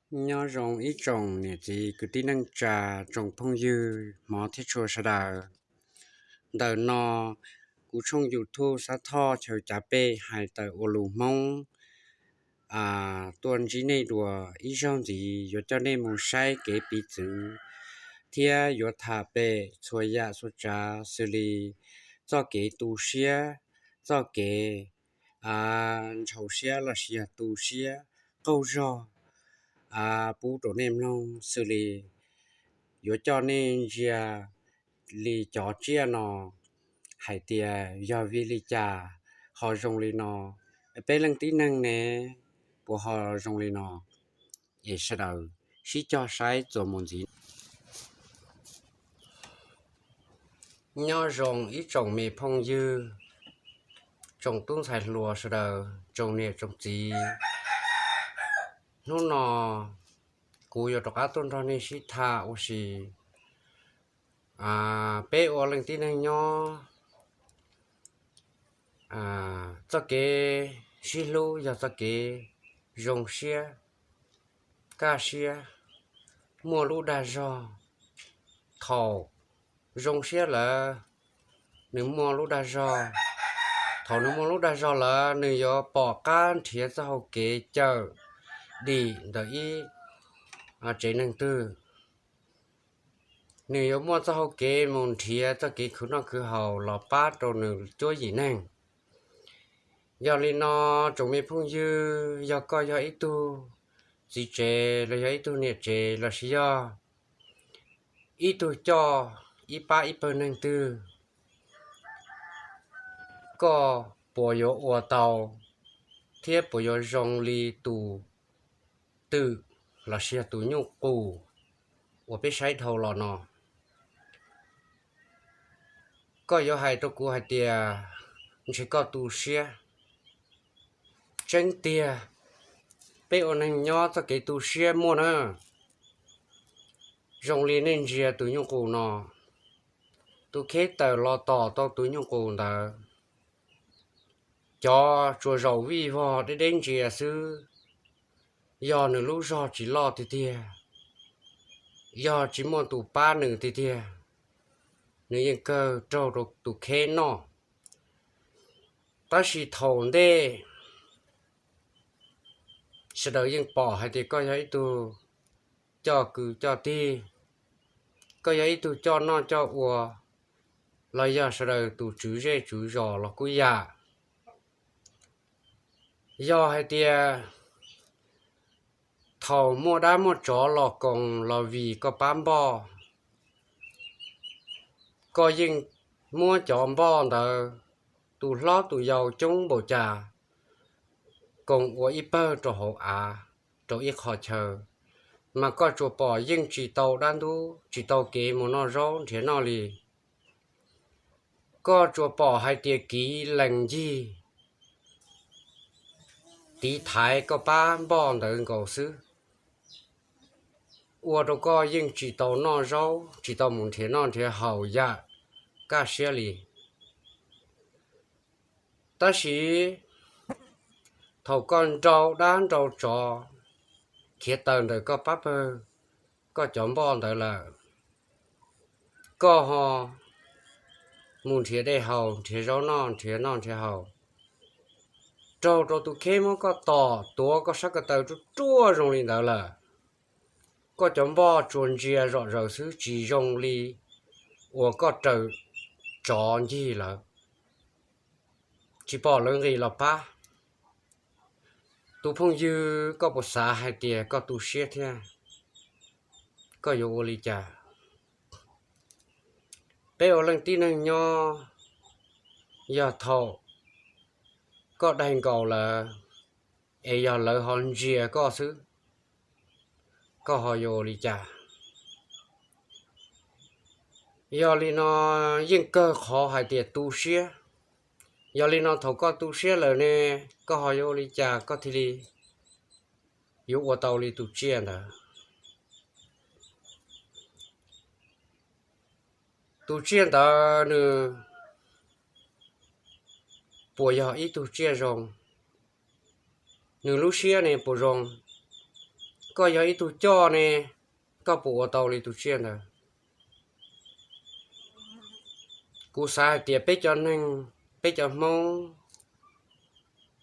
Nyob zoo ib tsoom niam txiv kwv tij neej tsa, tsoom phooj ywg hmov thiab tshua sawv daws. Ntawm no kuv tshooj YouTube Xab Thoj Chaw Cav Pej hais tawm ua lus Hmoob tuaj ntsib nej dua ib zaug ntxiv, yuav coj nej mus saib kev piv txwv thiab yuav tham pem txhua yam txhua tsav xws li txoj kev tu siab, txoj kev ntshaus siab lossis yog tu siab qaug zog pub rau nej mloog xws li yuav coj nej ntsia li cov tsiaj no hais tias yog vim li cas ho zoo li no, peb leej tib neeg ne puas ho zoo li no. Es sawv daws sib cog saib txuas mus ntxiv. Nyob zoo ib tsoom me phooj ywg, tsoom tub ntxhais hluas sawv daws, tsoom niam tsoom txiv. Hnub no kuv yuav rov qab tuaj nrog nej sib tham ua si peb ua leej tib neeg nyob. Txoj kev sib hlub yog txoj kev zoo siab, kaj siab, muaj lub dag zog. Thaum zoo siab lawm, nws muaj lub dag zog. Thaum nws muaj lub dag zog lawm, nws yuav pom qab nrhiav txoj hau kev cawm dim ntawm ib tsev neeg twg. Nws yuav muaj txoj hau kev mus nrhiav txoj kev khwv noj khwv haus los pab rau nws cuab yim neeg. Yog li no, tsoom me phooj ywg, yog koj yog ib tug txiv tsev los yog ib tug niam tsev lossis yog ib tug coj ib pab ib pawg neeg twg, koj puas yuav ua tau thiab puas yuav zoo li tus twm lossis yog tus nyuj qus uas peb saib dhau los no? Koj yuav hais rau kuv hais tias ntshe koj tu siab. Tseeb tiag, peb ua neeg nyob txoj kev tu siab muaj na. Zoo li nej ntsia tus nyuj qus no, tus kheb tawm los tom tau tus nyuj qus ntawd, cov tsuas zaum vij vog deb deb ntsia xwb, yog nws lub zog tsis loj tiag tiag, yog tsis muaj tus pab nws tiag tiag, nws yeej kawg raug rau tus kheb noj. Tab sis thaum ntej sawv daws yeej pom hais tias koj yog ib tug coj kwv coj tij, koj yog ib tug coj noj coj ua, los yog sawv daws tus tswv zej tswv zos los kuj yam. Yog hais tias thaum muaj dab muaj tsov los koom los vim koj pab npoj, koj yeej muab cov npoj ntawd, tus hlob tus yau coob npaum cas, koom ua ib pawg rau hauv av, rau ib qho chaw, mas koj tsuas pom yeej tsis tau dab ntub tsis tau kev mus noj zaub nrhiav noj li. Koj tsuas pom hais tias kiv lees ncig tiv thaiv koj pab npoj ntawd nkaus xwb, ua rau koj yeej tsis tau noj zaub tsis tau mus nrhiav noj nrhiav haus yam kaj siab li. Tab sis thaum koj nrau dab nrau tsov khiav tawm ntawm koj pab pawg, koj cov npoj ntawd lawm, koj ho mus nrhiav dej haus nrhiav zaub noj nrhiav noj nrhiav haus, raug rau tus kheb muab koj tom tuav koj sab ko taw ruaj ruaj zoo li ntawd lawm. Koj cov npoj tsuas ntsia zom zaws xwb tsis zoo li uas koj raws tsov ncig lawm, tsis pom lawv nqis los pab. Tus phooj ywg, koj puas xav hais tias koj tu siab thiab? Koj yuav ua li cas? Peb ua leej tib neeg nyob, yog thaum koj daig nkaus lawm, es yog lawv ho ntsia koj xwb, koj ho yuav ua li cas? Yog li no yeej kawg qhov hais tias tu siab. Yog li no thaum koj tu siab lawm ne, koj ho yuav ua li cas koj thiaj li yuav ua tau li tus tsiaj ntawd? Tus tsiaj ntawd nws puas yog ib tug tsiaj zoo? Nws lub siab ne puas zoo? Koj yog ib tug coj ne, koj puas ua tau li tus tsiaj ntawd? Kuv xav hais tias peb cov neeg, peb cov Hmoob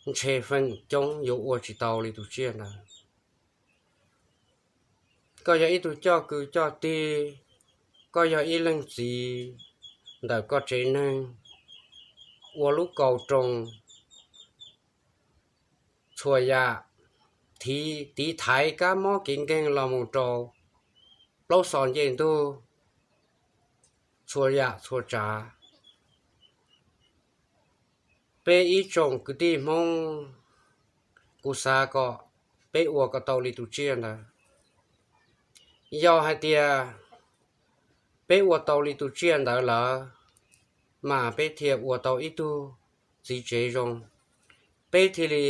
ntshe feem coob yuav ua tsis tau li tus tsiaj ntawd. Koj yog ib tug coj kwv coj tij, koj yog ib leeg txiv ntawm koj tsev neeg, ua lub kaus roos, txhua yam, tiv thaiv kab mob kev nkeeg los mus rau plaub xo ncej ntug, txhua yam txhua tsav. Peb ib tsoom kwv tij Hmoob, kuv xav kom peb ua kom tau li tus tsiaj ntawd. Yog hais tias peb ua tau li tus tsiaj ntawd lawm, mas peb thiaj ua tau ib tug txiv tsev zoo, peb thiaj li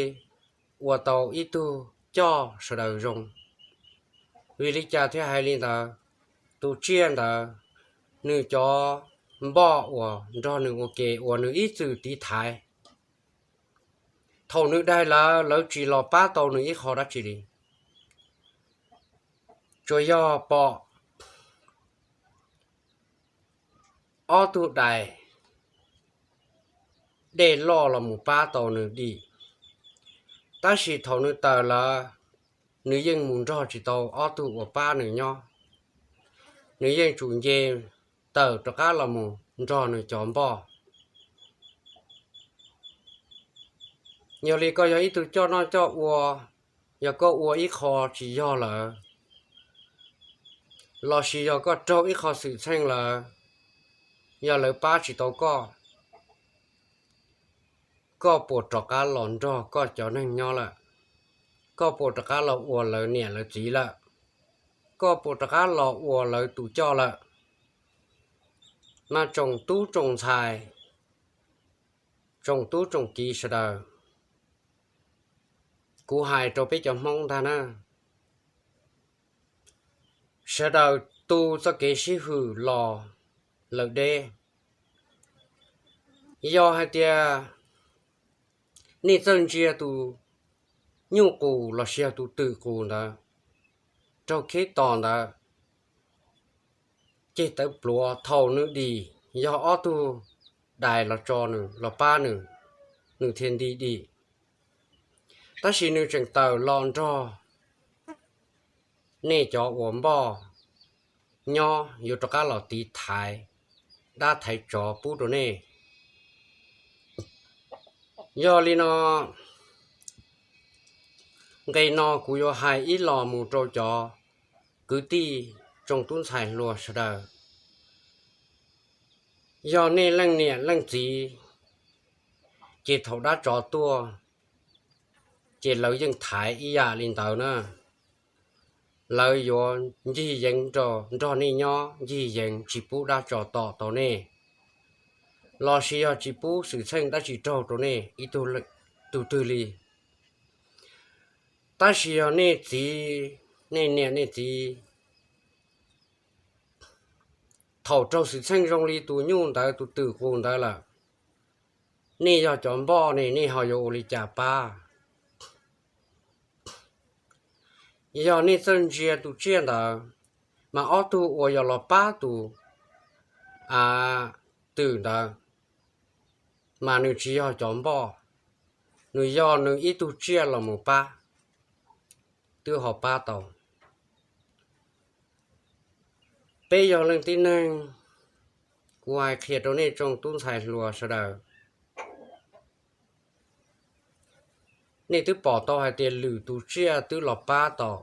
ua tau ib tug coj sawv daws zoo. Vim li cas thiaj hais li ntawd? Tus tsiaj ntawd, nws cov npoj uas nrog nws ua ke uas nws ib txwm tiv thaiv, thaum nws daig lawm lawv tsis los pab tau nws ib qho dab tsi li. Tsuas yog pom ob tug dais dej loj los mus pab tau nws dim. Tab sis thaum nws tawm lawm, nws yeej mus nrog tsis tau ob tug uas pab nws nyob. Nws yeej tsum nce tawm rov qab los mus nrog nws cov npoj. Yog li koj yog ib tug coj noj coj ua, yog koj ua ib qho tsis yog lawm, lossis yog koj raug ib qho xwm txheej lawm, yog lawv pab tsis tau koj, koj puas rov qab los nrog koj cov neeg nyob lawm? Koj puas rov qab los ua lawv niam lawv txiv lawm? Koj puas rov qab los ua lawv tus coj lawm? Mas tsoom tub tsoom ntxhais, tsoom tub tsoom kiv sawv daws, kuv hais rau peb cov Hmoob ntag na, sawv daws tu txoj kev sib hwm los lawm deb. Yog hais tias nej txawj ntsia tus nyuj qus lossis yog tus twm qus ntawd raug kheb tos ntawd, ceg tawv pluav, thaum nws dim yog ob tug dais los tso nws los pab nws, nws thiaj nti dim. Tab sis nws tseem tawm los nrog nej cov uas npoj nyob yuav rov qab los tiv thaiv dab thaiv tsov pub rau nej. Yog li no, nqe no kuv yuav hais ib los mus rau cov kwv tij tsoom tub ntxhais hluas sawv daws. Yog nej leej niam leej txiv, ces thaum dab tsov tuaj, ces lawv yeej thaiv ib yam li ntawd na. Lawv yuav ncig yeev nrog nej nyob, ncig yeev tsis pub dab tsov tom tau nej, lossis yog tsis pub xwm txheej dab tsi raug rau nej ib tug twg li. Tab sis yog nej txiv, nej niam nej txiv, thaum raug xwm txheej zoo li tus nyuj ntawd tus twm qus ntawd lawm, nej yog cov npoj ne, nej ho yuav ua li cas pab? Yog nej txawj ntsia tus tsiaj ntawd, mas ob tug uas yog los pab tus twm ntawd, mas nws tsis yog cov npoj, nws yog nws ib tug tsiaj los mus pab, twb ho pab tau. Peb yog leej tib neeg, kuv hais qhia rau nej tsoom tub ntxhais hluas sawv daws, nej twb pom tau hais tias lwm tus tsiaj twb los pab tau,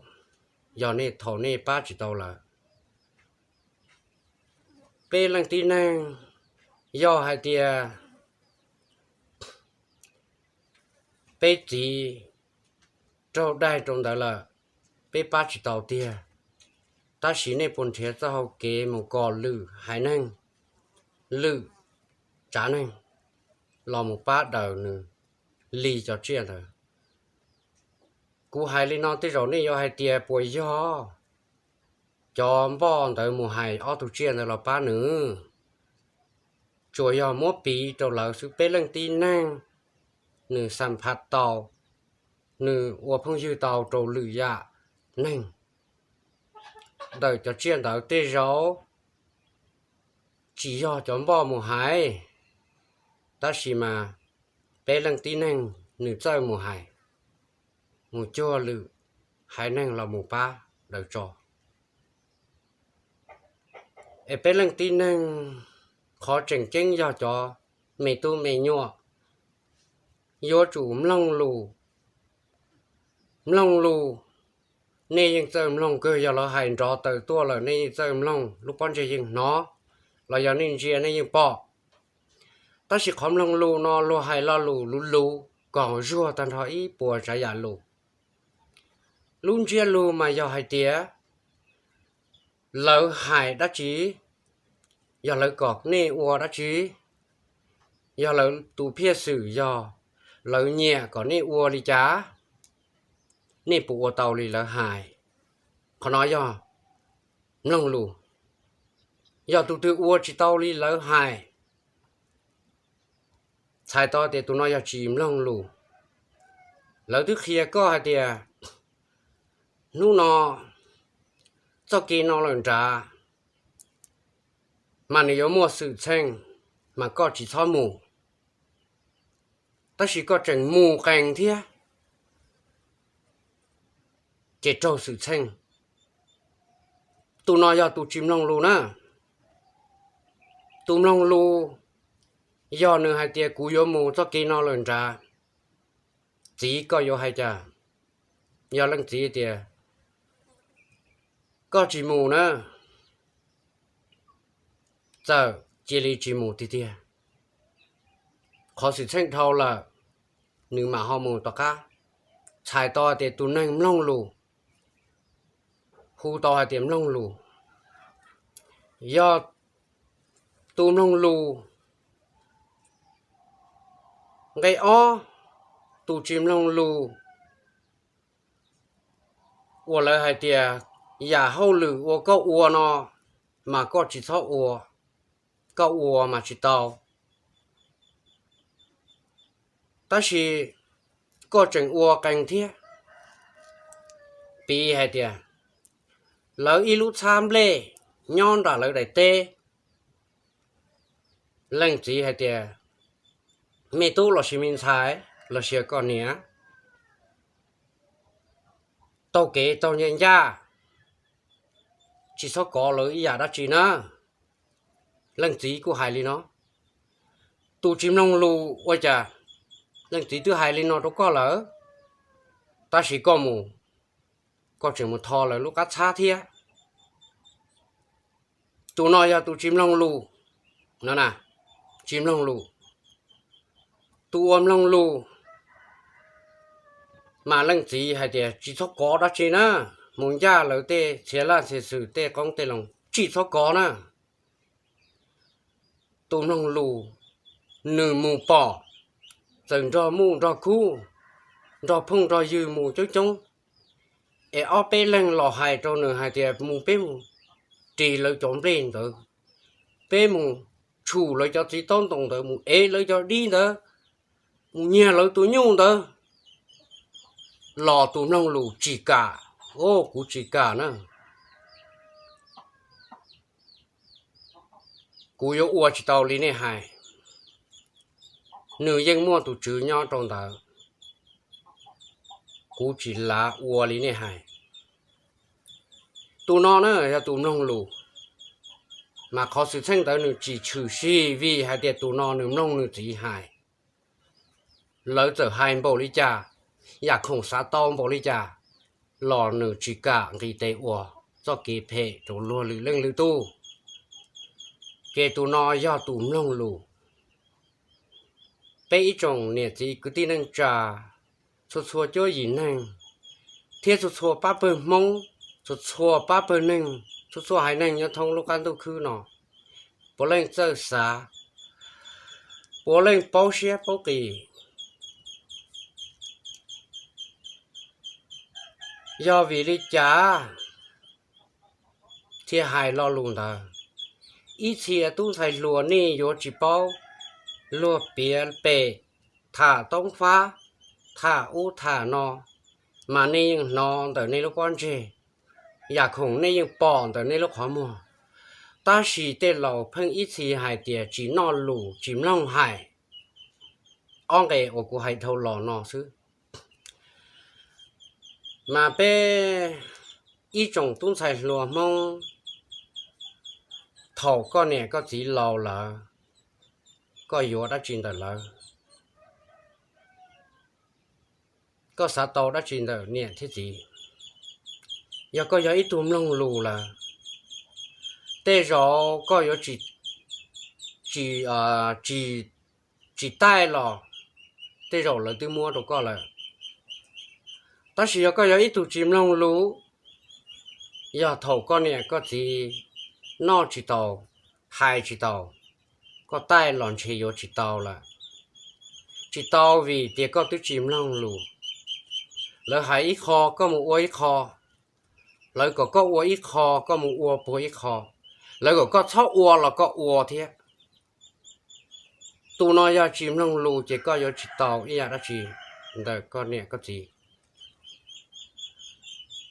yog nej thaum nej pab tsis tau lawm. Peb leej tib neeg, yog hais tias peb txiv raug daig rau ntawd lawm, peb pab tsis tau tiag, tab sis nej puas nrhiav txoj hau kev mus kom lwm haiv neeg, lwm tsav neeg los mus pab daws nws li cov tsiaj ntawd? Kuv hais li no tej zaum nej yuav hais tias puas yog cov npoj ntawd mus hais ob tug tsiaj ntawd los pab nws. Tsuas yog muab piv rau lawv xwb, peb leej tib neeg nws xam phaj tau, nws ua phooj ywg tau rau lwm yam, neeg ntawm cov tsiaj ntawd tej zaum tsis yog cov npoj mus hais, tab sis mas peb leej tib neeg nws txawj mus hais, mus cuag lwm haiv neeg los mus pab daws tso. Es peb leej tib neeg qhov tseem ceeb yog cov me tub me nyuam yuav tsum mloog lus, mloog lus. Nej yeej txawj mloog kawg, yog lawv hais nrov taws tuaj lawm nej yeej txawj mloog, lub pob ntseg yeej hnov, los yog nej ntsia nej yeej pom. Tab sis qhov mloog lus no luag hais lo lus luv luv kom zuag tag nrho ib puas tsav yam lus. Lub ntsiab lus mas yog hais tias lawv hais dab tsi, yog lawv kom nej ua dab tsi, yog lawv tus phiaj xwm yog lawv nyiam kom nej ua li cas, nej puas ua tau li lawv hais. Qhov no yog mloog lus. Yog tus twg ua tsis tau li lawv hais, txhais tau tias tus no yog tsis mloog lus. Lawv twb qhia koj hais tias hnub no txoj kev no lawm nrad mas nws yuav muaj xwm txheej, mas koj tsis txhob mus, tab sis koj tseem mus qees thiab, ces raug xwm txheej. Tus no yog tus tsis mloog lus na. Tus mloog lus yog nws hais tias kuv yuav mus txoj kev no lawm nrad, txiv koj yuav hais cas? Yog leej txiv tias koj tsis mus na, txawm cia li tsis mus tiag tiag. Qhov xwm txheej dhau lawm, nws mam ho mus tom qab. Txhais tau hais tias tus neeg mloog lus, hu tau hais tias mloog lus. Yog tus mloog lus. Nqe ob, tus tsis mloog lus uas lawv hais tias yam hauj lwm uas koj ua no mas koj tsis txhob ua, koj ua mas tsis tau, tab sis koj tseem ua qees thiab. Piv hais tias lawv ib lub txhab nplej nyob nram lawv daim teb. Leej txiv hais tias, me tub lossis me ntxhais lossis koj niam, taug kev taug ncaj ncaj, tsis txhob kov lawv ib yam dab tsi na. Leej txiv kuj hais li no. Tus tsis mloog lus ua cas, leej txiv twb hais li no rau koj lawm, tab sis koj mus, koj tseem mus tho lawv lub qab txhab thiab. Tus no yog tus tsis mloog lus no na, tsis mloog lus. Tus uas mloog lus mas leej txiv hais tias tsis txhob kov dab tsi na, mus ncaj lawv tej txhia laj txhia xwm tej qoob tej loo tsis txhob kov na. Tus mloog lus nws mus pom, txawm nrog muj nrog khub, nrog phooj nrog ywg mus coob coob, es ob peb leeg los hais rau nws hais tias mus peb mus ris lawv cov nplej ntawd, peb mus tshum lawv cov txiv taub ntoo ntawd, mus ev lawv cov dib ntawd, mus nyiag lawv tus nyuj ntawd, los tus mloog lus tsis kam. O, kuv tsis kam na. Kuv yuav ua tsis tau li nej hais. Nws yeej muaj tus tswv nyob rau ntawd. Kuv tsis lav ua li nej hais. Tus no na yog tus mloog lus, mas qhov xwm txheej ntawd nws tsis tshwm sim vim hais tias tus no nws mloog nws txiv hais. Lawv txawm hais npaum li cas, yam khoom xav tau npaum li cas, los nws tsis kam nqis tes ua txoj kev phem rau luag lwm leej lwm tus. Ces tus no yog tus mloog lus. Peb ib tsoom niam txiv kwv tij neej tsa, txhua txhua cuab yim neeg, thiab txhua txhua pab pawg Hmoob, txhua txhua pab pawg neeg, txhua txhua haiv neeg nyob thoob lub qab ntuj khwb no, puav leej txawj xav, puav leej paub siab paub qis. Yog vim li cas thiaj hais lo lus ntawd? Ib txhia tub ntxhais hluas nej yuav tsis paub, luag piav pem, tham toob fab, tham ub tham no, mas nej yeej hnov ntawm nej lub pob ntseg, yam khoom nej yeej pom ntawm nej lub qhov muag. Tab sis tej laus pheej ib txhis hais tias tsis noj lus tsis mloog hais. Ob nqe uas kuv hais dhau los no xwb. Mas peb ib tsoom tub ntxhais hluas Hmoob, thaum koj niam koj txiv laus lawm, koj yuav dab tsi ntawm lawv? Koj xav tau dab tsi ntawm niam thiab txiv? Yog koj yog ib tug mloog lus lawm, tej zaum koj yuav tsis, tsis, tsis, tsis taij los tej zaum lawv twb muab rau koj lawm. Tab sis yog koj yog ib tug tsis mloog lus, yog thaum koj niam koj txiv noj tsis tau, hais tsis tau, koj taij los ntshe yuav tsis tau lawm. Tsis tau vim tias koj twb tsis mloog lus. Lawv hais ib qho koj mus ua ib qho, lawv kom koj ua ib qho koj mus ua puag ib qho, lawv kom koj txhob ua los koj ua thiab. Tus no yog tsis mloog lus ces koj yuav tsis tau ib yam dab tsi ntawm koj niam koj txiv.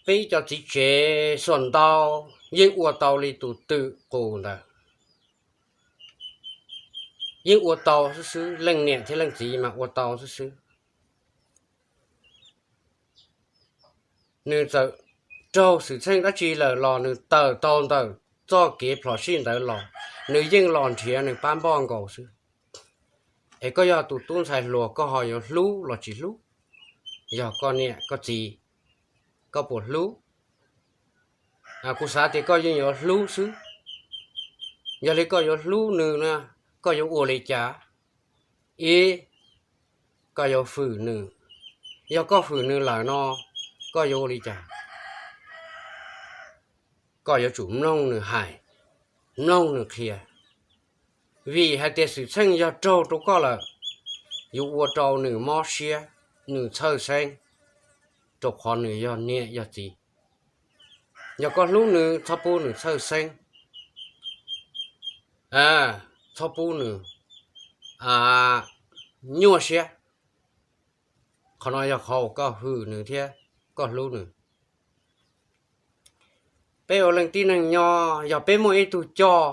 Peb ib co txiv tsev xuam ntau yeej ua tau li tus twm qus ntawd, yeej ua tau xwb xwb, leej niam thiab leej txiv mas ua tau xwb xwb. Nws txawm raug xwm txheej dab tsi lawm los nws tawm tau ntawm txoj kev plhom sij ntawd los, nws yeej los nrhiav nws pab npoj nkaus xwb. Es koj yog tus tub ntxhais hluas koj ho yuav hlub los tsis hlub? Yog koj niam koj txiv, koj puas hlub? Kuv xav tias koj yeej yuav hlub xwb. Yog li koj yuav hlub nws na, koj yuav ua li cas? Ib, koj yuav hwm nws. Yog koj hwm nws lawm no, koj yuav ua li cas? Koj yuav tsum mloog nws hais, mloog nws qhia. Vim hais tias xwm txheej yog raug rau koj lawm, yuav ua rau nws mob siab, nws txhawj xeeb, rau qhov nws yog niam yog txiv. Yog koj hlub nws, txhob pub nws txhawj xeeb, txhob pub nws nyuaj siab. Qhov no yog qhov uas koj hwm nws thiab koj hlub nws. Peb ua leej tib neeg nyob, yog peb muaj ib tug coj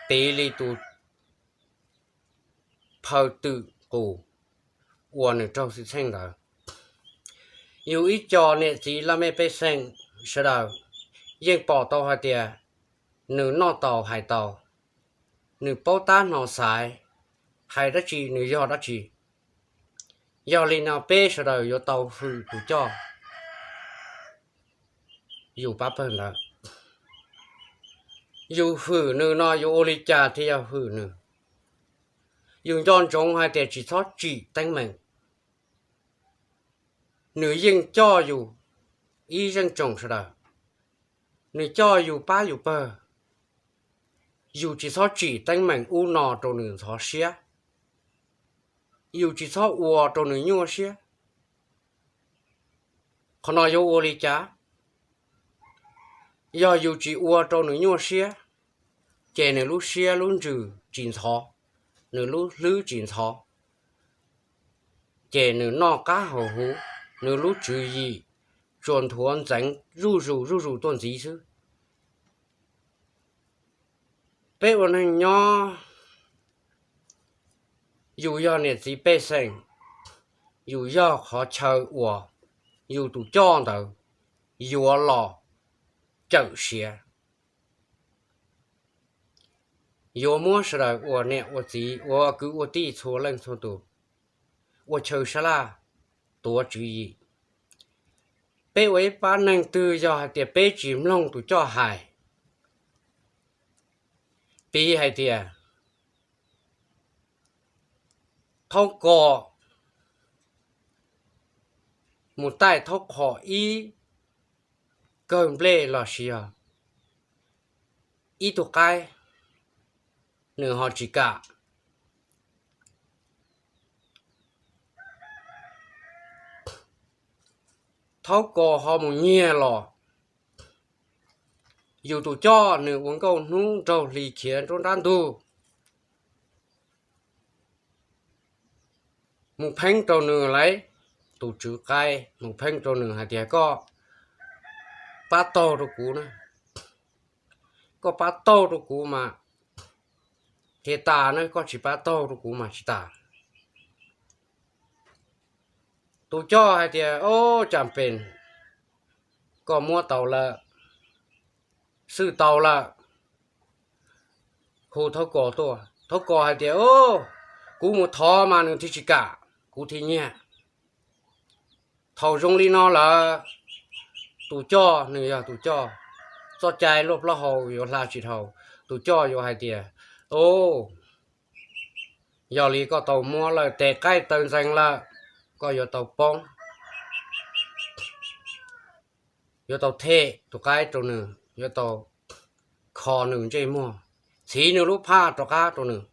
piv li tus phaw twm qus uas nws raug xwm txheej ntawd, yus ib co niam txiv laj mej pej xeem sawv daws yeej pom tau hais tias nws noj tau hais tau, nws paub tab hno xaiv, hais dab tsi nws yog dab tsi. Yog li no peb sawv daws yuav tau hwm tus coj yus pab pawg ntawd. Yus hwm nws no yuav ua li cas thiaj yog hwm nws? Yus nco ntsoov hais tias tsis txhob tsim teeb meem. Nws yeej coj yus ib zeej tsoom sawv daws, nws coj yus pab yus pawg. Yus tsis txhob tsim teeb meem ub no rau nws ntxhov siab, yus tsis txhob ua rau nws nyuaj siab. Qhov no yuav ua li cas? Yog yus tsis ua rau nws nyuaj siab, ces nws lub siab lub ntsws tsis ntxhov, nws lub hlwb tsis ntxhov, ces nws noj qab haus huv, nws lub tswv yim tsuas nthuav ntxeev zuj zus zuj zus tuaj ntxiv xwb. Peb ua neeg nyob, yus yog niam txiv pej xeem, yus yog qhov chaw uas yus tus coj ntawd yuav los cawm siav, yuav muab sawv daws ua niam ua txiv ua kwv ua tij txhua leej txhua tus ua chaw sab laj tuav tswv yim. Peb ua ib pab neeg twg yog hais tias peb tsis mloog tus coj hais, piv hais tias thaub kom mus taij thaub qhom ib kawg nplej los sis yog ib tug qaib, nws ho tsis kam. Thaub kom ho mus nyiag los, yus tus coj nws ua nkauj hnub nraug hli khiav nruab nrab ntug. mus pheej rau nws lauj, tus tswv qaib mus pheej rau nws hais tias, koj pab taug rau kuv na, koj pab taug rau kuv mas thiaj tas na, koj tsis pab taug rau kuv mas tsis tas. Tus coj hais tias, o, cas pes, koj muab tau lawm, xwj tau lawm. Hu thaub kos tuaj, thaub kos hais tias, o, kuv mus thov mas nws thiaj tsis kam, kuv thiaj nyiag. Thaum zoo li no lawm, tus coj, nws yog tus coj, txoj cai luaj plaub hau yuav hla tsis dhau. Tus coj yuav hais tias, o, yog li koj tau muab lawm tes qaib taw ntxeev lawm, koj yuav tau poob, yuav tau them tus qaib rau nws, yuav tau kho nws ntsej muag, txhiv nws lub phaj rov qab rau nws.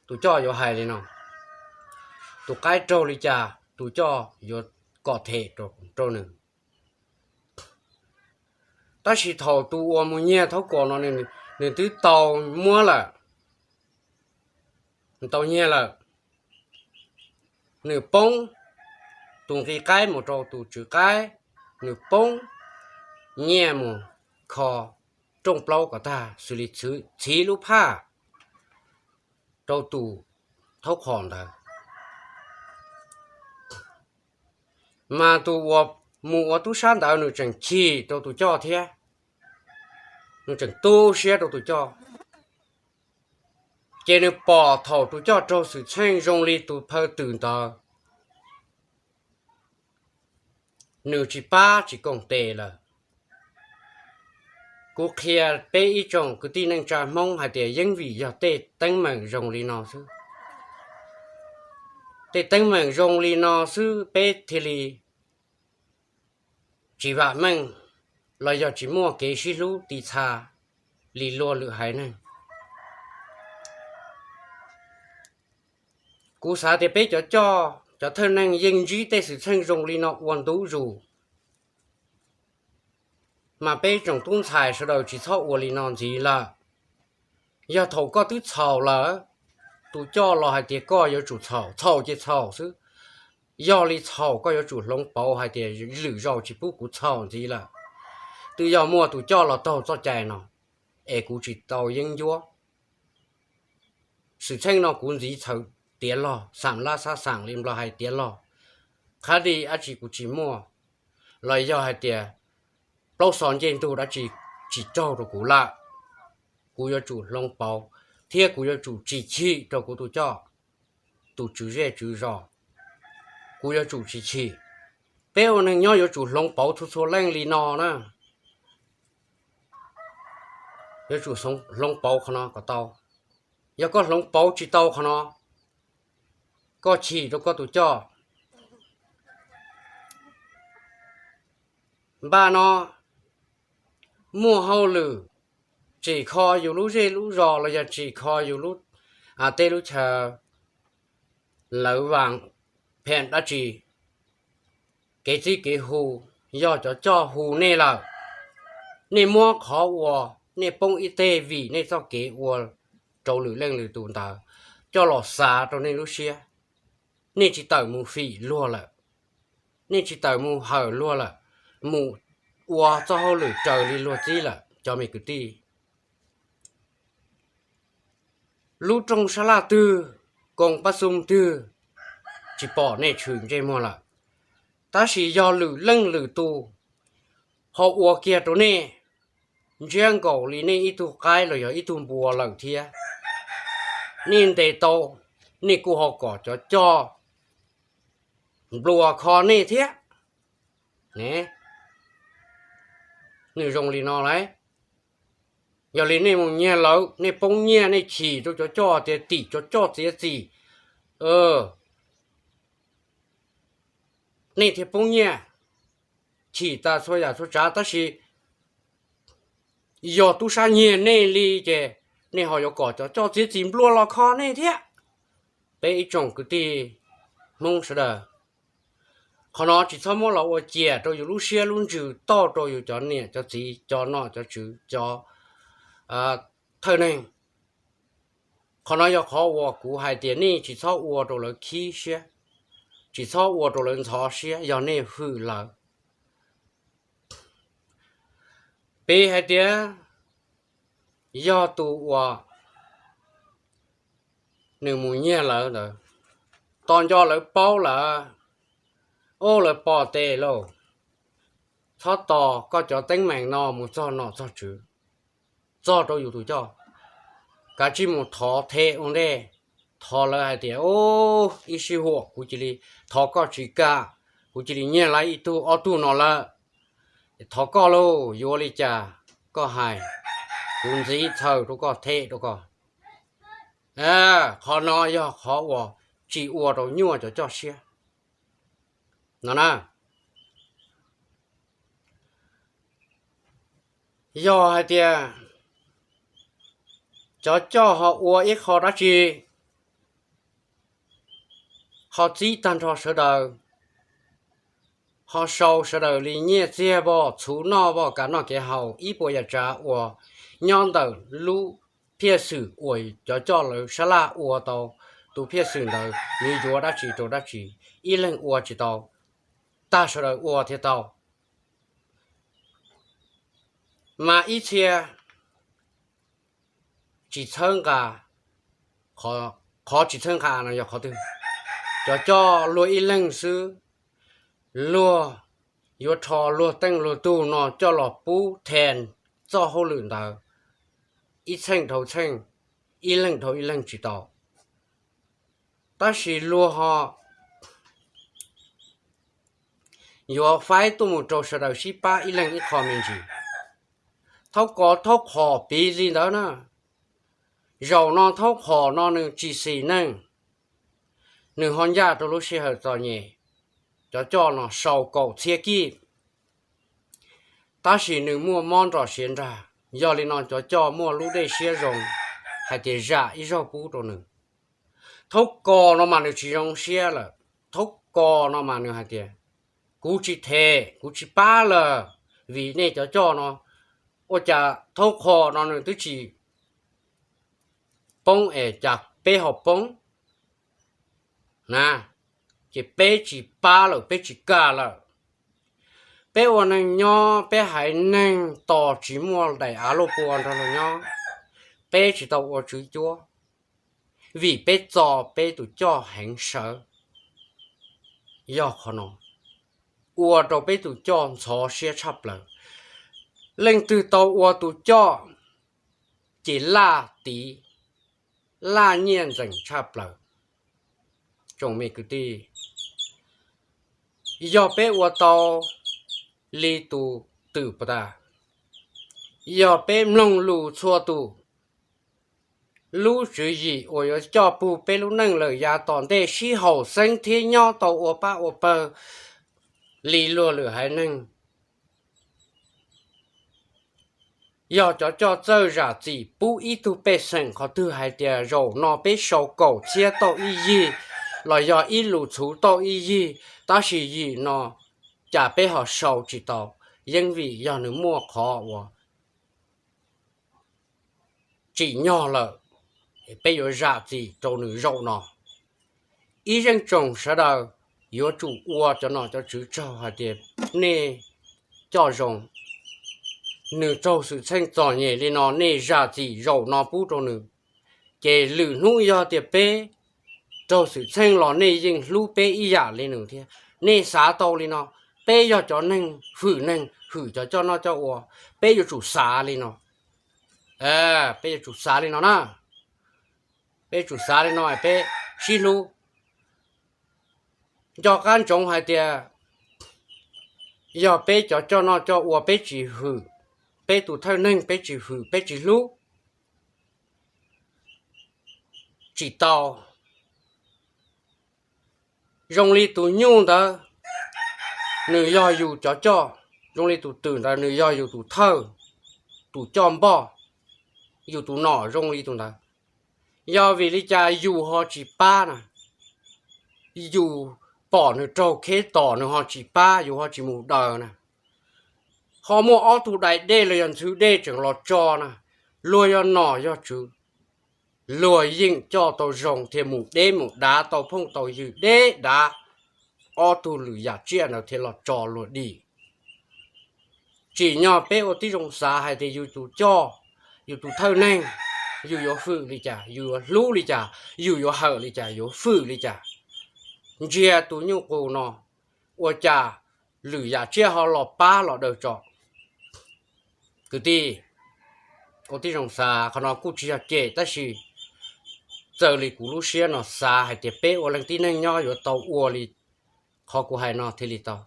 Tus coj yuav hais li no, tus qaib raug li cas tus coj yuav kom them rau nws. Tab sis thaum tus uas mus nyiag thaub kos no, nws twb tau muab lawm, nws tau nyiag lawm, nws poob, tus nqi qaib mus rau tus tswv qaib, nws poob, nyiaj mus kho rooj plaub kom tag xws li txhiv lub phaj rau tus thaub kos ntawd. Mas tus uas mus ua tub sab ntawd nws tseem chim rau tus coj thiab, nws tseem tu siab rau tus coj. Ces nws pom thaum tus coj raug xwm txheej zoo li tus phaw twm ntawd, nws tsis pab tsis koom tes lawm. Kuv qhia peb ib tsoom kwv tij neej tsa Hmoob hais tias yeej vim yog tej teeb meem zoo li no xwb. Tej teeb meem zoo li no xwb peb thiaj li tsis vam meej los yog tsis muaj kev sib hlub ti txha li luag lwm haiv neeg. Kuv xav tias peb cov coj, cov thawj neeg yeej ntsib tej xwm txheej zoo li no ua ntu zus, mas peb tsoom tub ntxhais sawv daws tsis txhob ua li no ntxiv lawm. Yog thaum koj twb txhaum lawm, tus coj los hais tias koj yuav tsum txhaum, txhaum ces txhaum xwb. Yog li txhaum koj yuav tsum hloov pauv hais tias lwm zaus tsis pub kuv txhaum ntxiv lawm. Twb yog muaj tus coj los taug txoj cai no, es kuv tsis tau yeeb ncuab. Xwm txheej no kuv ntxiv txhawv tiav log, xam lab xab xaam li Nplog hais tiav log, qhab di dab tsi kuv tsis muaj, los yog hais tias plaub xo ncej ntug dab tsi tsis raug rau kuv lawm, kuv yuav tsum hloov pauv, thiab kuv yuav tsum tsis chim rau kuv tus coj, tus tswv zej tswv zos, kuv yuav tsum tsis chim. Peb ua neeg nyob yuav tsum hloov pauv txhua txhua leej li no na. Yuav tsum hloov pauv qhov no kom tau. Yog koj hloov pauv tsis tau qhov no, koj chim rau koj tus coj. Npaj no muaj hauj lwm tsim kho yus lub zej lub zos los yog tsim kho yus lub, tej lub chaw lawv vam phem dab tsi, kev txib kev hu, yog cov coj hu nej lawm, nej muab qhov uas nej poob ib teg vim nej txoj kev ua rau lwm leej lwm tus ntawd coj los xav rau nej lub siab. Nej tsis tawm mus fim luag lawm, nej tsis tawm mus hawm luag lawm, mus ua txoj hauj lwm raws li luag txib lawm cov me kwv tij. Lub rooj sab laj twg, koom pab xum twg, tsis pom nej tshwm ntsej muag lawm. Tab sis yog lwm leej lwm tus ho ua kiag rau nej ntsiab nkaus li nej ib tug qaib los yog ib tug npua lawm thiab. Nej ntes tau, nej kuj ho kom cov coj nplua kho nej thiab ne. Nws zoo li no lauj. Yog li nej mus nyiag lawv, nej poob nyiaj, nej chim rau cov coj tias tim cov coj txiav txim, nej thiaj poob nyiaj, chim tas txhua yam txhua tsav. Tab sis yog tub sab nyiag nej li ces nej ho yuav kom cov coj txiav txim nplua los kho nej thiab. Peb ib tsoom kwv tij Hmoob sawv daws, qhov no tsis txhob muab los ua ciam rau yus lub siab lub ntsws, tauj rau yus cov niam cov txiv, cov nom cov tswv, cov thawj neeg. Qhov no yog qhov uas kuv hais tias nej tsis txhob ua rau lawv khib siab. tsis txhob ua rau lawv ntxhov siab yog nej hwm lawv. Piv hais tias yog tus uas nws mus nyiag lawv ntawd, tos nco lawv paub lawm, ub, lawv pom tes lauj, txhob tos koj cov teeb meem no mus txog nom txog tswv, txog rau yus tus coj. Kav tsij mus thov them ua ntej, thov lawv hais tias, ub, ib sij huam kuv cia li, thov koj tsis kam, kuv cia li nyiag lawv ib tug ob tug no lawm. Thov koj lauj, yuav li cas koj hais, kuv ntxiv txhaws rau koj, them rau koj. Qhov no yog qhov uas tsis ua rau nyuaj cov coj siab no na. Yog hais tias cov coj ho ua ib qho dab tsi, ho txib tag nrho sawv daws, ho sau sawv daws li nyiaj txiag voj, txhuv noj voj, kev noj kev haus, ib puas yam tsav uas nyob ntawm lub phiaj xwm uas cov coj lawv sab laj ua tau, tus phiaj xwm ntawd nws yuav dab tsi rau dab tsi, ib leeg ua tsis tau, tag sawv daws ua thiaj tau. Mas ib txhia tsis txhawb nqa, qhov tsis txhawb nqa no yog qhov twg? Cov coj luag ib leeg xwb, luag yuav rho luag teej luag tug no coj los pub then txoj hauj lwm ntawd ib txheej dhau txheej, ib leeg dhau ib leeg tsis tau. Tab sis luag ho yuav faib tuaj mus rau sawv daws sib pab ib leeg ib qho me ntsis. Thaub kos thaub qhom piv li ntawd na. Zaum no thaub qhom no nws tsis xis neej, nws ho ncaj rau lub sij hawm txom nyem. Cov coj no sau kaum txhiab kib, tab sis nws muaj mob nrog siav nrag. Yog li no cov coj muaj lub dej siab zoo hais tias zam ib zaug pub rau nws. Thaub kos no mas nws tsis zoo siab lawm. Thaub kos no mas nws hais tias, kuv tsis them, kuv tsis pab lawm, vim nej cov coj no. Ua cas thaub qhom no nws twb tsis poob es cas peb ho poob na? Ces peb tsis pab lawm, peb tsis kam lawm. Peb ua neeg nyob, peb haiv neeg tos tsis muaj daim av luaj pua nrog luag nyob. Peb tsis tau ua tswv cuab, vim peb txo peb tus coj heev sawv. Yog qhov no ua rau peb tus coj ntxhov siab tshaj plaws. Leej twg tau ua tus coj ces laj tiv, laj nyiaj ntxeem tshaj plaws. Tsoom me kwv tij, yog peb ua tau li tus twm puas tas, yog peb mloog lus txhua tus, lub tswv yim uas yuav coj pug peb lub neej lawm yav tom ntej sib haum xeeb thiab nyob tau ua pab ua pawg li luag lwm haiv neeg. Yog cov coj txawj zam txim pub ib tug pej xeem qhov twg hais tias zaum no peb sau kaum txhiab tauj ib yig, los yog ib lus txhuv tauj ib yig, tab sis yim no cas peb ho sau tsis tau, yeej vim yog nws muaj qhov uas tsim nyog lawm, peb yuav zam txim rau nws zaum no. Ib zeej tsoom sawv daws yuav tsum ua cov nom cov tswv tsaug hais tias nej coj zoo, nws raug xwm txheej txom nyem li no nej zam txim zaum no pub rau nws, ces lwm hnub yog tias peb raug xwm txheej los nej yeej hlub peb ib yam li nws thiab. Nej xav tau li no, peb yog cov neeg hwm neeg hwm cov coj noj coj ua, peb yuav tsum xav li no. Peb yuav tsum xav li no na. Peb tsum xav li no, peb sib hlub. Nco qab ntsoov hais tias yog peb cov coj noj coj ua peb tsis hwm, peb tus thawj neeg peb tsis hwm peb tsis hlub, tsis tau. Zoo li tus nyuj ntawd, nws yog yus cov coj. Zoo li tus twm ntawd, nws yog yus tus thawj, tus coj npoj, yus tus nom zoo li tus ntawd. Yog vim li cas yus ho tsis pab na? Yus pom nws raug kheb tom nws ho tsis pab, yus ho tsis mus daws na. Ho muaj ob tug dais dej los yog ntxhw dej tseem los tso na, luag yog nom yog tswv, luag yeej coj tau zoo thiaj mus deb mus dav, tau phooj tau ywg deb dav. ob tug lwm yam tsiaj ntawd thiaj los tso luag dim. Tsim nyog peb ua tib zoo xav hais tias yus tus coj, yus tus thawj neeg, yus yuav hwm li cas, yus yuav hlub li cas, yus yuav hawm li cas, yuav hwm li cas, ntsia tus nyuj qus no ua cas lwm yam tsiaj ho los pab los daws tso. Kwv tij, ua tib zoo xav, qhov no kuj tsis yog cem tab sis txawm li kuv lub siab no xav hais tias peb ua leej tib neeg nyob yuav tau ua li qhov kuv hais no thiaj li tau.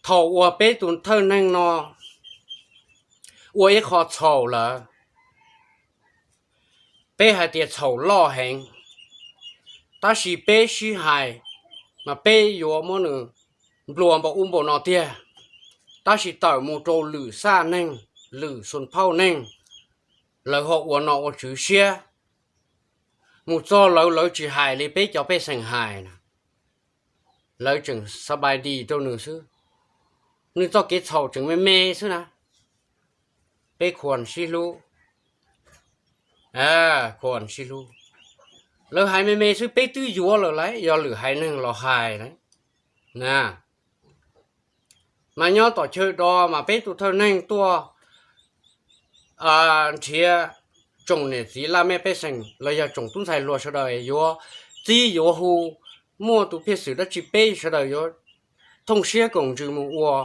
Thaum uas peb tus thawj neeg no ua ib qho txhaum lawm, peb hais tias txhaum loj heev, tab sis peb sib hais mas peb yuav muab nws nplua npaum ub npaum no tiag, tab sis tawm mus rau lwm xaj neeg, lwm xun phauj neeg, lawv ho ua nom ua tswv siab, mus txog lawv, lawv tsis hais li peb cov pej xeem hais na, lawv tseem xab npais dis rau nws xwb, nws txoj kev txhaum tseem me me xwb na. Peb khuam sib hlub, khuam sib hlub, lawv hais me me xwb peb twb yuav lawm lauj, yog lwm haiv neeg los hais lauj na. Mas nyob tom chaw do mas peb tus thawj neeg tuaj nrhiav tsoom niam txiv laj mej pej xeem los yog tsoom tub ntxhais hluas sawv daws yuav txib yuav hu, muaj tus phiaj xwm dab tsi peb sawv daws yuav thooj siab koom ntsws mus ua.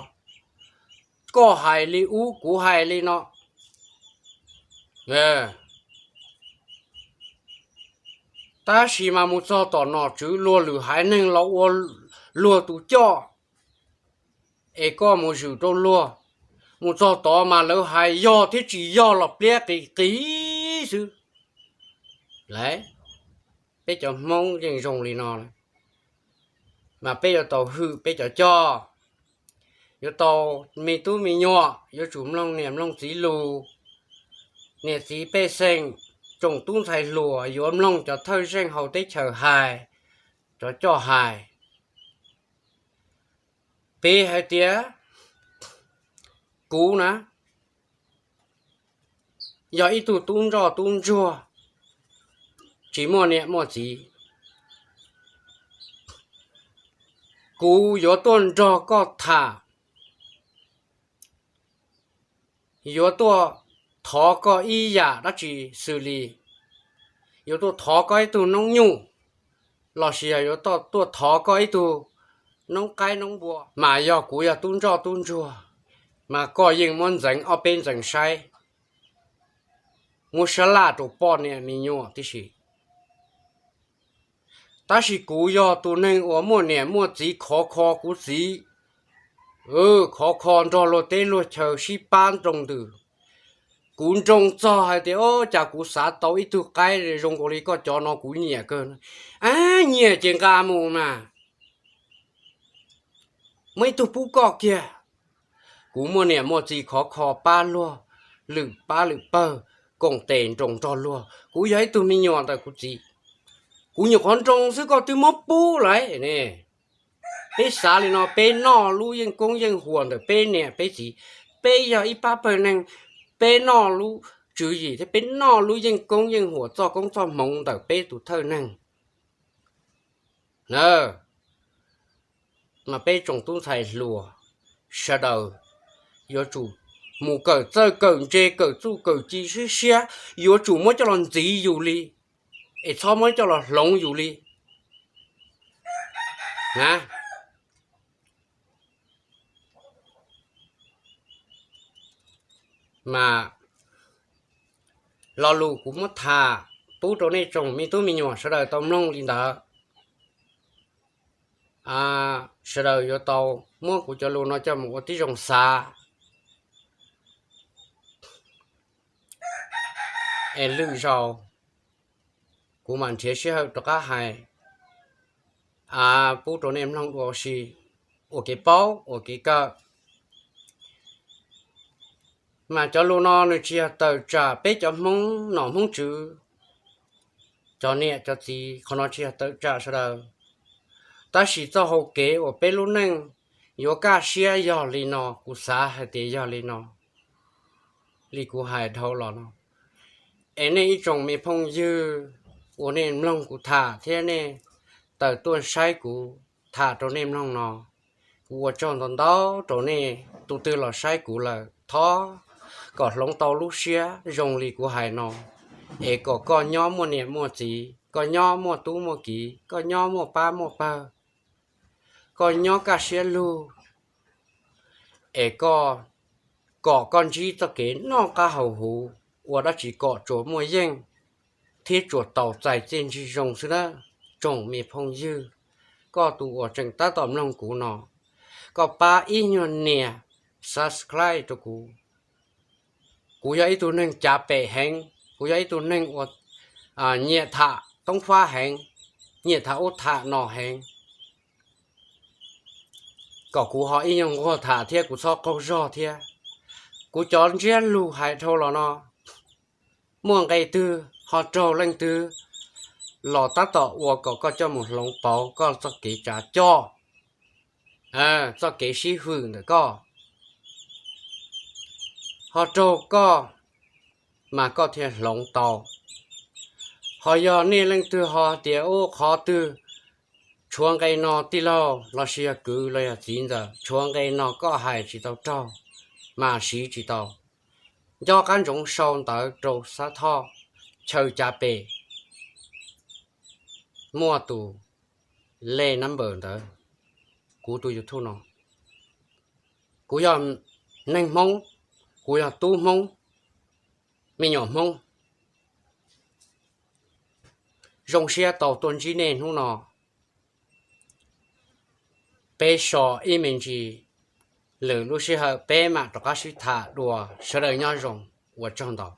Koj hais li ub kuv hais li no, tab sis mas mus txog tom nom tswv luag lwm haiv neeg los ua luag tus coj, es koj mus zwm rau luag, mus txog tod mas lawv hais yog thiab tsis yog los pliab qis qis xwb. Lauj, peb cov Hmoob yeej zoo li no, mas peb yuav tau hwm peb cov coj, yuav tau, me tub me nyuam yuav tsum mloog niam mloog txiv lus, niam txiv pej xeem, tsoom tub ntxhais hluas yuav mloog cov thawj zeej hauv teb chaws hais, cov coj hais. Piv hais tias kuv na, yog ib tug tub ntsoj tub ntsuag, tsis muaj niam muaj txiv, kuv yuav tuaj nrog koj tham, yuav tuaj thov koj ib yam dab tsi xws li, yuav tuaj thov koj ib tug noob nyuj, lossis yog yuav tuaj thov koj ib tug noob qaib noob npua, mas yog kuv yog tub ntsoj tub ntsuag, mas koj yeej muab ntxeev ob peb ntxeev saib, muab sab laj rau poj niam me nyuam tib si. Tab sis kuv yog tus neeg uas muaj niam muaj txiv khov kho kuv txiv, khov kho nrog luag teb luag chaw sib pab nroo ntws. Kuv nroo txog hais tias, o, cas kuv xav tau ib tug qaib zoo nkaus li koj cov no kuv nyiam kawg. A, nyiam ces nqa mus mas, muaj ib tug pub koj kiag. Kuv muaj niam muaj txiv khov kho pab luag, lwm pab lwm pawg, koom tes nroos nrog luag. Kuv yog ib tug me nyuam ntawm kuv txiv, kuv nyuam qhuav nroo xwb koj twb muab pub lawm ne. Peb xav li no, peb noj lub yeej koob yeej huam ntawm peb niam peb txiv. Peb yog ib pab pawg neeg, peb noj lub tswv yim thiab peb noj lub yeej koob yeej huam txoj koob txoj hmoov ntawm peb tus thawj neeg. Mas peb tsoom tub ntxhais hluas sawv daws yuav tsum mus kawm txawj kawm ntse kawm txuj kawm ci siab siab, yuav tsum muab coj los ntxiv yus li, es txhob muab coj los hloov yus li na. Mas lo lus kuv muab tham pub rau nej tsoom me tub me nyuam sawv daws tau mloog li ntawd. Sawv daws yuav tau muab kuv cov lus no coj mus ua tib zoo xav, es lwm zaus kuv mam nrhiav sij hawm rov qab hais pub rau nej mloog dua si, ua kev paub ua kev kawm. Mas cov lus no nws tsis yog tawm tsam peb cov Hmoob nom Hmoob tswv, cov niam cov txiv, qhov no tsis yog tawm tsam sawv daws. Tab sis txoj hau kev uas peb lub neej yuav kaj siab yog li no, kuv xav hais tias yog li no, li kuv hais dhau los no. Es nej ib tsoom me phooj ywg, ua nej mloog kuv tham thiab nej tawm tuaj saib kuv tham rau nej mloog no. Kuv ua tsaug ntau ntau rau nej tus twg los saib kuv lawm. Thov kom hloov tau lub siab zoo li kuv hais no, es kom koj nyob muaj niam muaj txiv, koj nyob muaj tub muaj kiv, koj nyob muaj pab muaj pawg, koj nyob kaj siab lug, es koj, kom koj ntsib txoj kev noj qab haus huv, ua dab tsi kom tsuas muaj yeej thiab tsuas tau txais txiaj ntsig zoo xwb na. Tsoom me phooj ywg, koj tus uas tseem tab tom mloog kuv no, koj pab ib nyuag nias subscribe rau kuv. Kuv yog ib tug neeg cav pem heev, kuv yog ib tug neeg uas nyiam tham toob fab heev, nyiam tham ub tham no heev, kom kuv ho ib nyuag nquag tham thiab kuv txhob qaug zog thiab. Kuv cov ntsiab lus hais dhau los no, muaj nqe twg ho raug leej twg los tab tom ua kom koj coj mus hloov pauv koj txoj kev tsav coj, txoj kev sib hwm ntawm koj, ho raug koj, mas koj thiaj hloov tau. Ho yog nej leej twg ho tias ub qhov twg tshuav nqe no tij laug los sis yog kwv los yog txiv ntxawm, tshuav nqe no koj hais tsis tau raug, mas siv tsis tau. Nco qab ntsoov sau ntawv rau Xab Thoj, chaw cav pem, muaj tus lej number ntawd. Kuv tus YouTube no, kuv yog neeg Hmoob, kuv yog tub Hmoob, me nyuam Hmoob. Zoo siab tau tuaj ntsib nej hnub no. Peb so ib me ntsis, lwm lub sij hawm peb mam rov qab sib tham dua. Sawv daws nyob zoo, ua tsaug ntau.